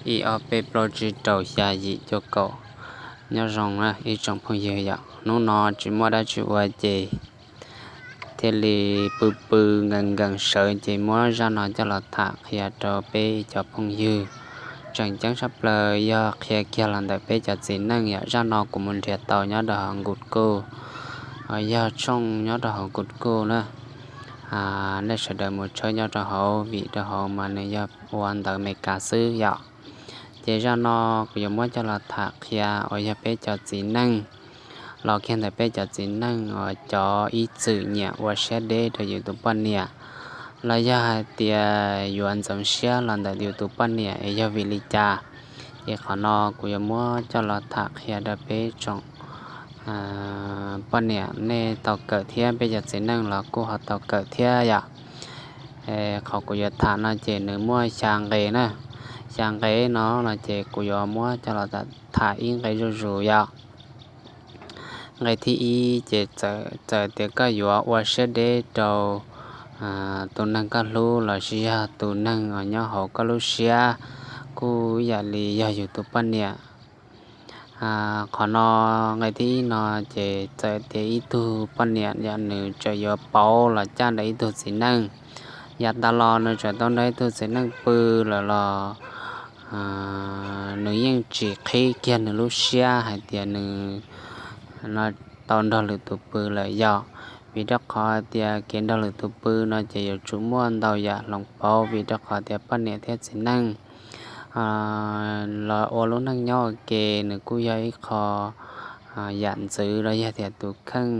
Ib ob peb plaub tsib rau xya yim cuaj kaum. Nyob zoo na ib tsoom phooj ywg yom, hnub no tsis muaj dab tsi ua ces thiaj li pw pw nkees nkees sawv ces muab zaj no coj los tham qhia rau peb cov phooj ywg. Tseem ceeb tshaj plaws yog qhia kiag los ntawm peb cov txiv neej yom. Zaj no kuv mus nrhiav tau nyob rau hauv Google, yog tshooj nyob rau hauv Google na. Nej sawv daws mus tshawb nyob rau hauv vim rau hauv mas nws yog ua ntawv Amelikas xwb yom. Ces zaj no kuv yuav muab coj los tham qhia uas yog peb cov txiv neej, los kiag ntawm peb cov txiv neej uas cov ib txwm nyiam ua siab deb rau yus tus poj niam, los yog hais tias yuav ntxeev siab los ntawm yus tus poj niam es yog vim li cas. Ces qhov no kuv yuav muab coj los tham qhia rau peb tsoom poj niam nej tau kawm thiab peb cov txiv neej los kuj ho tau kawm thiab yom. Qhov kuv yuav tham no ces nws muaj xya nqe na. Xya nqe no no ces kuv yuav muab coj los tham ib nqe zuj zus yom. Nqe thib ib ces txawm tias koj yuav ua siab deb rau tus neeg koj hlub lossis yog tus neeg uas nyob hauv koj lub siab, kuj ib yam li yog yus tus poj niam. Qhov no, nqe thib ib no ces txawm tias ib tug poj niam yog nws tseem yuav pauv los caj ntawm ib tug txiv neej, yav tas los nws tseem tau nrog ib tug txiv neej pw lawm los nws yeej tsis qhib kiag nws lub siab hais tias nws tau nrog lwm tus pw lawm yom. Vim rau qhov tias kev nrog lwm tus pw no ces yuav tsum muaj ntau yam hloov pauv, vim rau qhov tias poj niam thiab txiv neej los ua lub neej nyob ua ke nws kuj yog ib qho yam ntxwv los yog tias tus kheej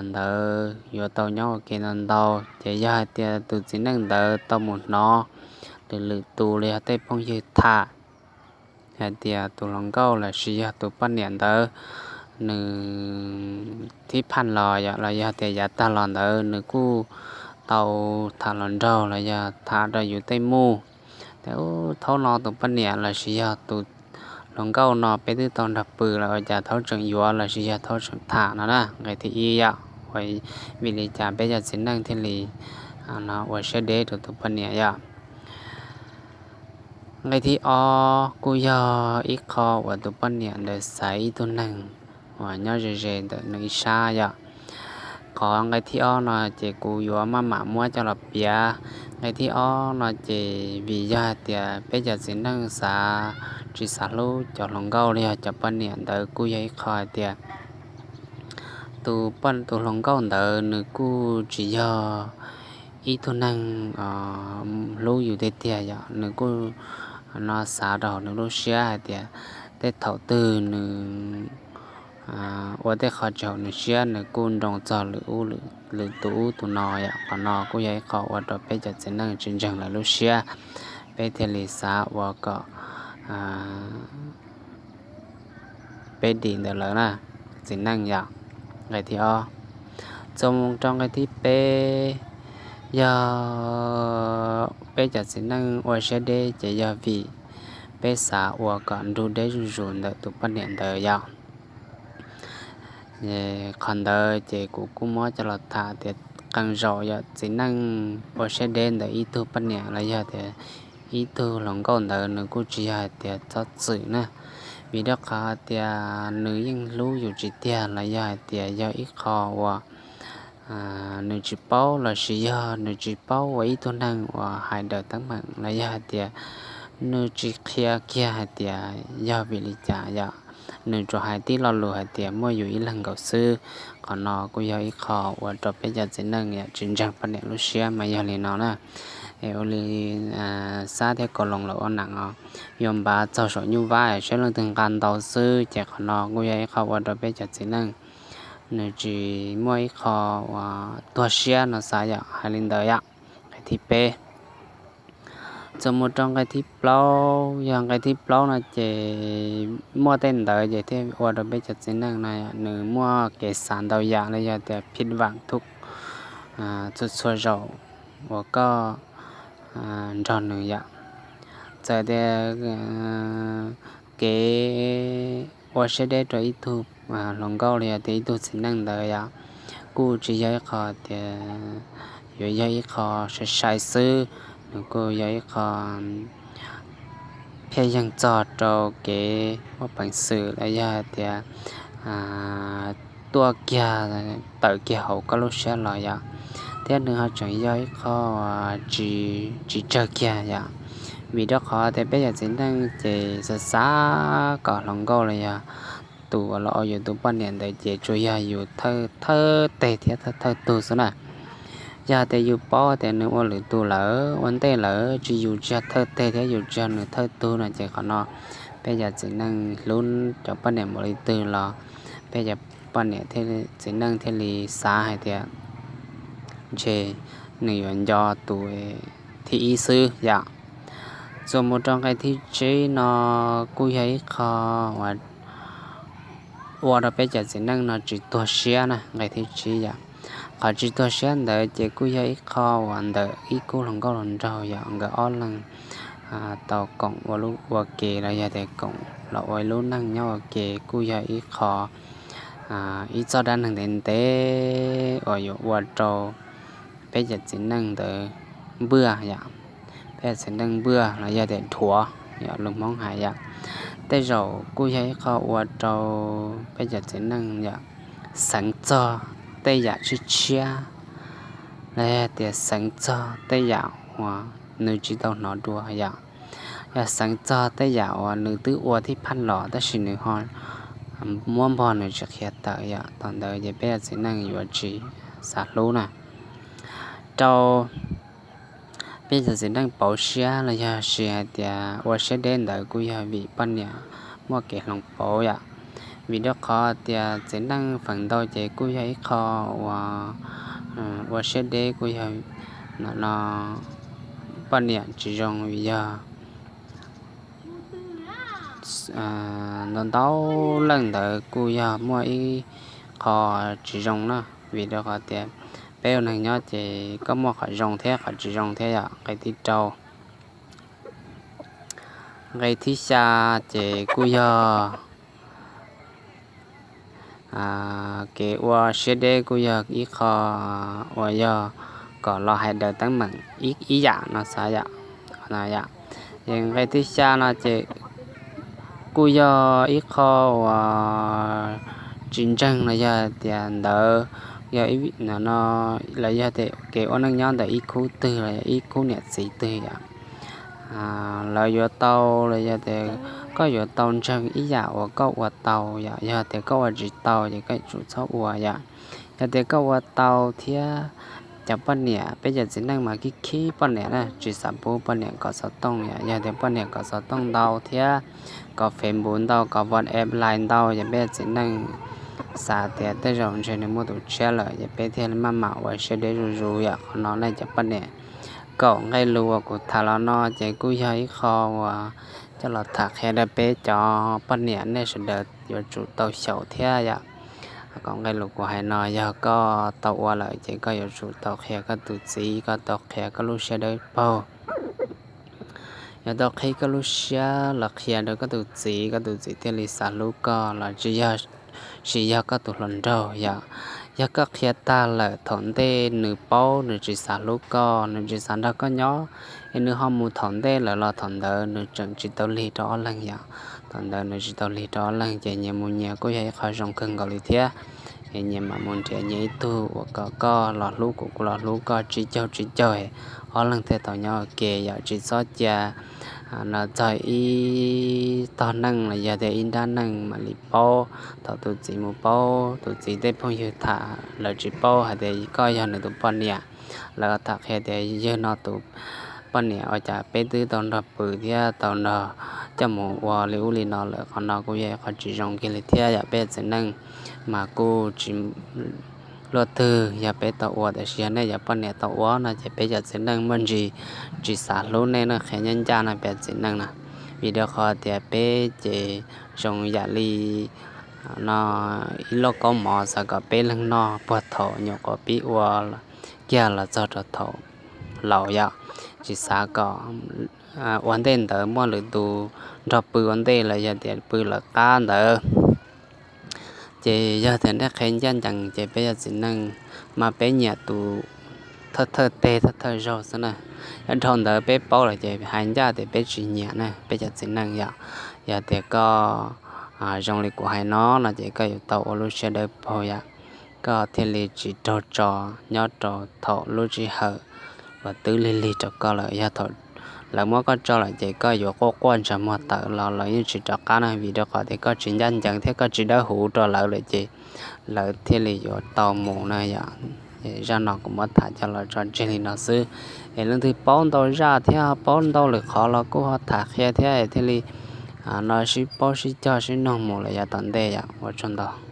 ntawd yuav tau nyob ua ke ntau ntau. Ces yog hais tias tus txiv neej ntawd tau mus hnov lwm lwm tus los yog tej phooj ywg tham hais tias tus hluas nkauj lossis yog tus poj niam ntawd nws thib phaj los yom, los yog tias yav tag los ntawd nws kuj tau tham hluas nraug los yog tham rau yus tej mus tias, Ub, thaum no tus poj niam lossis yog tus hluas nkauj no peb twb tau nrog pw lawm, ua cas thaum tseem yuav lossis yog thaum tseem tham no na? Nqe thib ib yom, vim li cas peb cov txiv neej thiaj li ua siab deb rau tus poj niam yom. Nqe thib ob kuj yog ib qho uas tus poj niam ntawd xaiv ib tug neeg uas nyob ze ze ntawm nws ib sab yom. Qhov nqe thib ob no ces kuv yuav maj mam muab coj los piav. Nqe thib ob no ces vim yog hais tias peb cov txiv neej xav, tsis xav hlub cov hluas nkauj los yog cov poj niam ntawd kuj yog ib qho hais tias tus poj, tus hluas nkauj ntawd nws kuj tsis yog ib tug neeg hlub yus tiag tiag yom, nws kuj no xav rau hauv nws lub siab hais tias tej thaum twg nws ua tej qho tsis haum nws siab nws kuj nroo txog lwm ub, lwm tus ub tus no yom. Qhov no kuj yog ib qho ua rau peb cov txiv neej tsis ntseeg lawv lub siab, peb thiaj li xav ua kom peb dim ntawm lawv na, txiv neej yom. Nqe thib ob. Txuas mus rau nqe thib peb, yog peb cov txiv neej ua siab deb ces yog vim peb xav ua kom nrug deb zuj zus ntawm tus poj niam ntawd yom. Qhov ntawd ces kuv kuj muab coj los tham tias qee zaum yog txiv neej ua siab deb ntawm ib tug poj niam los yog tias ib tug hluas nkauj ntawd nws kuj tsis yog hais tias txhob txwm na, vim rau qhov tias nws yeej hlub yus tsis tiag los yog hais tias yog ib qho uas nws tsis paub lossis yog nws tsis paub ua ib tug neeg uas hais daws teeb meem los yog hais tias nws tsis qhia kiag hais tias yog vim li cas yom, nws tsuas hais tib lo lus hais tias muaj yus ib leeg nkaus xwb. Qhov no kuj yog ib qho ua rau peb cov txiv neej yom tsis ntseeg poj niam lub siab mas yog li no na. Es ua li Xab thiab Kaus Loos lawv ua neeb os, yuav npav txog saum nyuj vab saib leej twg nqa ntau xwb, ces qhov no kuj yog ib qho ua rau peb cov txiv neej nws tsis muaj ib qho uas tuag siab no xav yom, hais li ntawd yom. Nqe thib peb. Txuas mus rau nqe thib plaub, yog nqe thib plaub no ces muaj tej ntawd ces thiaj ua rau peb cov txiv neej no nws muaj kev xav ntau yam los yog tias phij vam txhua txhua zaum uas koj nrog nws yom. Txawm tias kev ua siab deb rau ib tug hluas nkauj los yog tias ib tug txiv neej ntawd yom, kuj tsis yog ib qho tias yuav yog ib qho sai sai xwb, nws kuj yog ib qho qhia yeeg txog rau kev muaj peev xwm los yog tias tuaj kiag tawm kiag hauv koj lub siab los yom, thiab nws ho tseem yog ib qho tsis tsawg kiag yom. Vim rau qhov tias peb cov txiv neej ces xav xav kom hluas nkauj los yog tus uas los ua yus tus poj niam ntawd ces tsuas yog yus thawj teg thiab thawj tug xwb na. Yog tias yus paub tias nws ua lwm tus lawm ua ntej lawm, tsis yus tsis yog thawj teg thiab yus tsis yog nws thawj tug no ces qhov no peb cov txiv neej hlub cov poj niam npaum li twg los peb cov poj niam txiv neej thiaj li xav hais tias ntshe nws yuav nco tus thib ib xwb yom. Txuas mus rau nqe thib tsib no kuj yog ib qho uas ua rau peb cov txiv neej no tsis tuag siab na, nqe thib tsib yom. Qhov tsis tuag siab ntawd ces kuj yog ib qho uas ntawm ib khub hluas nkauj hluas nraug yom, nkawd ob leeg tau koom ua lub ua ke los yog tias koom los ua ib lub neej nyob ua ke kuj yog ib qho ib txoj dab neeg ntev ntev uas yuav ua rau peb cov txiv neej ntawd npwaj yom, peb cov txiv neej npwaj los yog tias dhuav yom, lus Hmoob hais yom. Tej zaum kuj yog ib qho ua rau peb cov txiv neej yom, xeev txog tej yam tshiab tshiab los yog tias xeev txog tej yam uas nws tsis tau hnov dua yom. Yog xeev txog tej yam uas nws twb ua thib phaj los tab sis nws ho muab npog nws tsis qhia tawm yom, thaum ntawd ces peb cov txiv neej yuav tsis xav hlub na. Rau peb cov txiv neej pauv siab los yog sis hais tias ua siab deb ntawd kuj yog vim poj niam muaj kev hloov pauv yom. Vim rau qhov tias txiv neej feem ntau ces kuj yog ib qho uas ua siab deb kuj yog no poj niam tsis zoo vim yog ntau ntau leej ntawd kuj yog muaj ib qho tsis zoo na, vim rau qhov tias peb ua neeg nyob ces koj muaj qhov zoo thiab qhov tsis zoo thiab yom. Nqe thib rau, nqe thib xya ces kuj yog kev ua siab deb kuj yog ib qho uas yog kom los hais daws teeb meem ib yam no xav yom. Nqe thib xya no ces kuj yog ib qho uas tsis ntseeg los yog tias ntawd yog no los yog tias kev ua neej nyob ntawm ib khub twg los yog ib khub niam txiv twg yom. Lawv yuav tau los yog tias koj yuav tau ntseeg ib yam uas koj ua tau yom, yog tias koj ua tsis tau ces koj yuav tsum txhob ua yom. Yog tias koj ua tau thiab cov poj niam, peb cov txiv neej mas khib khib poj niam na, tsis xav pub poj niam kom xov tooj yom. Yog tias poj niam kom xov tooj ntau thiab kom Facebook ntau, kom WhatsApp Line ntau ces peb cov txiv neej xav tias tej zaum ntshe nws muaj tus tshiab lawm ces peb thiaj li maj mam ua siab deb zuj zus yom. Qhov no nej cov poj niam, kaum nqe lus uas kuv tham los no ces kuj yog ib qho uas coj los tham qhia rau peb cov poj niam nej sawv daws yuav tsum tau xyaum thiab yom. Kaum nqe lus kuv hais no yog koj tau ua lawm ces koj yuav tsum tau qhia koj tus txiv, koj tau qhia koj lub siab dawb paug. Yuav tau qhib koj lub siab los qhia rau koj tus txiv, koj tus txiv thiaj li xav hlub koj los tsis yog, tsis yog koj tus hluas nraug yom. Yog koj qhia tag lawm thaum ntej nws paub nws tsis xav hlub koj, nws tsis xav nrog koj nyob, es nws ho mus thaum ntej lawm los thaum ntawd nws tseem tsis tau lig rau ob leeg yom. Thaum ntawd nws tsis tau lig rau ob leeg ces nyias mus nyias kuj yog ib qho zoo kawg nkaus li thiab. Es nyias mam mus nrhiav nyias ib tug uas kom koj los hlub kuv, kuv los hlub koj, tsib caug tsib caug, ob leeg thiaj tau nyob ua ke yom. Tsis txhob cia no txog ib tog neej los yog tias ib nrab neej mam li paub. Thaum tus txiv mus paub tus txiv tej phooj ywg tham, lawv tsis paub hais tias koj yog nws tus poj niam. Lawv tham qhia tias yawg no tus poj niam ua cas peb twb tau nrog pw thiab tau nrog coj mus ua li ub li no lawm. Qhov no kuj yog ib qho tsis zoo kiag li thiab yom. Peb txiv neej mas kuj tsis luaj twg yog peb tau ua, tiam sis yog nej cov poj niam tau ua no ces peb cov txiv neej muaj ntsis tsis xav hlub nej na, qhia ncaj ncaj no peb txiv neej na. Vim rau qhov tias peb ces zoo yam li no ib lauj kaub mov xav kom peb leeg noj puag thaum nyuam qhuav pib ua kiag los txog rau thaum laus yom. Tsis xav kom ua ntej ntawd muaj lwm tus nrog pw ua ntej los yog tias pw lawv qab ntawd. Ces yog tias nej qhia ncaj ncees ces peb cov txiv neej mas peb nyiam tus thawj thawj teg thawj thawj zaug xwb na. Nyob dhau ntawd peb paub lawm ces hais ncaj tias peb tsis nyiam na peb cov txiv neej yom. Yog tias koj zoo li kuv hais no no ces koj yuav tau ua lub siab dawb paug yom, koj thiaj li tsis raug tso nyob rau thaum lub sij hawm uas twb lig lig rau koj lawm. Yog thaum lawv muab koj tso lawm ces koj yuav quaj quaj ntsej muag tawm los lawv yeej tsis rov qab na, vim rau qhov tias koj tsis ncaj ncees thiab koj tsis dawb huv rau lawv lawm ces lawv thiaj li yuav tau mus na yom. Zaj no kuv muab tham coj los tso tseg li no xwb. Es leej twg paub ntau zaj thiab paub ntau lwm qhov los kuj ho tham qhia thiab thiaj li no sib paub sib cog sib nug mus lawm yav tom ntej yom. Ua tsaug ntau.